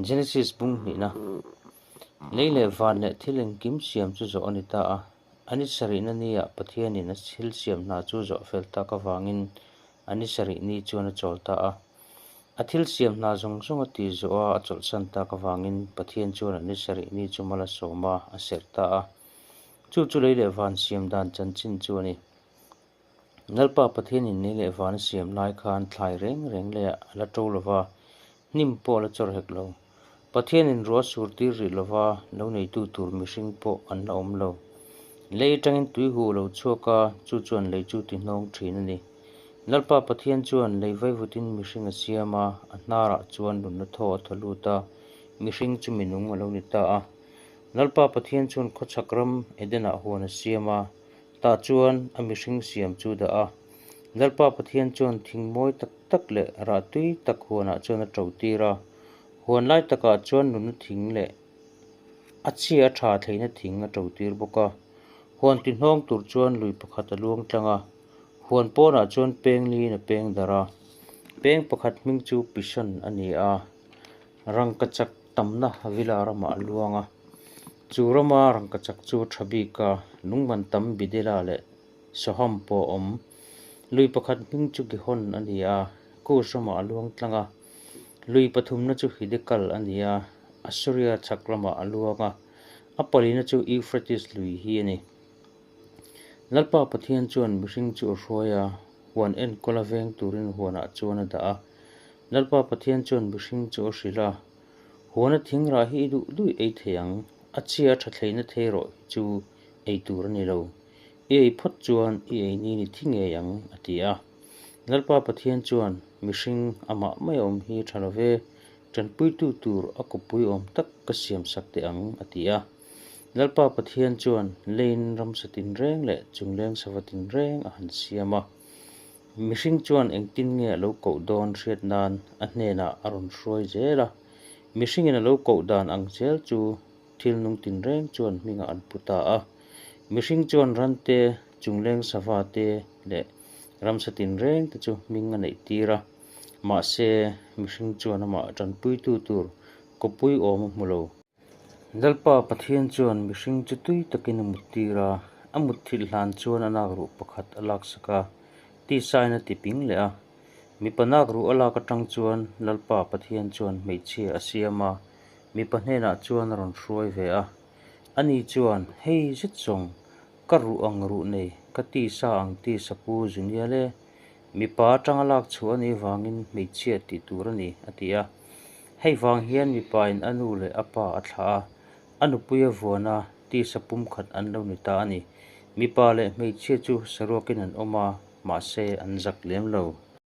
Genesis bung hnihna, Lei leh van leh thil engkim siam chu zawh a ni ta a. A ni sarihna niah Pathianin a thil siam hna chu zawh fel tak avangin a ni sarih ni chuan a chawl ta a. A thil siam hna zawng zawng a tih zawh a, a chawlhsan tak avangin Pathian chuan a ni sarih ni chu mal a sawm a, a serh ta a. Chu chu lei leh van siam dan chanchin chu a ni. Lalpa Pathianin lei leh van a siam lai khan thlai reng reng leiah a la to lova, hnim pawh a la chawr hek lo. Pathianin ruah a sur tir rih lova, lo neitu tur mihring pawh an la awm lo. Lei atangin tui hu a lo chhuak a, chu chuan lei chu ti hnawng thin a ni. Lalpa Pathian chuan lei vaivutin mihring a siam a, a hnarah chuan nunna thaw a thaw lut a, mihring chu minung a lo ni ta a. Lalpa Pathian chuan khawchhak ram Edenah huan a siam a, Tah chuan a mihring siam chu dah a. Lalpa Pathian chuan thing mawi tak tak leh rah tui tak huanah chuan a to tir a. Huan lai takah chuan nunna thing leh a chhia a tha theihna thing a to tir bawk a. Huan ti hnawng tur chuan lui pakhat a luang tlang a. Huan pawnah chuan peng liin a peng darh a. Peng pakhat hming chu Pishon a ni a. Rangkachak tamna Havila ramah a luang a. Chu rama rangkachak chu a tha bik a, lungman tam Bidela leh Soham pawh a awm. Lui pakhat hming chu Gihon a ni a, Kush ramah a luang tlang a. Lui pathumna chu Hidekal a ni a, Assuria chhak ramah a luang a. A palina chu Euphrates lui hi a ni. Lalpa Pathian chuan mihring chu a hruai a, huan enkawl a veng turin huanah chuan a dah a. Lalpa Pathian chuan mihring chu a hrilh a, Huana thing rah hi i duh duih ei thei ang, a chhia a tha thleina thei rawh hi chu ei tur a ni lo. I ei phawt chuan i ei ni ni thi ngei ang, a ti a. Lalpa Pathian chuan, Mihring amah mai a awm hi tha lo ve, tanpuitu tur a kawppui awm tak ka siam sak teh ang, a ti a. Lalpa Pathian chuan leiin ramsa tinreng leh chungleng sava tinreng a han siam a. Mihring chuan engtin nge a lo koh dawn hriat nan a hnenah a rawn hruai zel a. Mihringin a lo koh dan ang zel chu thil nung tinreng chuan hmingah an pu ta a. Mihring chuan rante, chungleng sava te leh ramsa tinreng te chu hming a neih tir a. Mahse, mihring chuan amah tanpuitu tur kawpui awm a hmu lo. Lalpa Pathian chuan mihring chu tui takin a muttir a, a mutthilh hlan chuan a nak ruh pakhat a laksak a, tisain a ti ping leh a. Mipa nak ruh a lak atang chuan Lalpa Pathian chuan hmeichhia a siam a, mipa hnenah chuan a rawn hruai ve a. Ani chuan, Hei zet zawng, ka ruh ang ruh nei, ka tisa ang tisa pu Zunial e, mipa atanga lak chhuah a nih vangin hmeichhia tih tur a ni, a ti a. Hei vang hian mipain a nu leh a pa a thlah a, a nupui a vuan a, tisa pumkhat an lo ni ta a ni. Mipa leh hmeichhia chu saruakin an awm a, mahse an zak lem lo.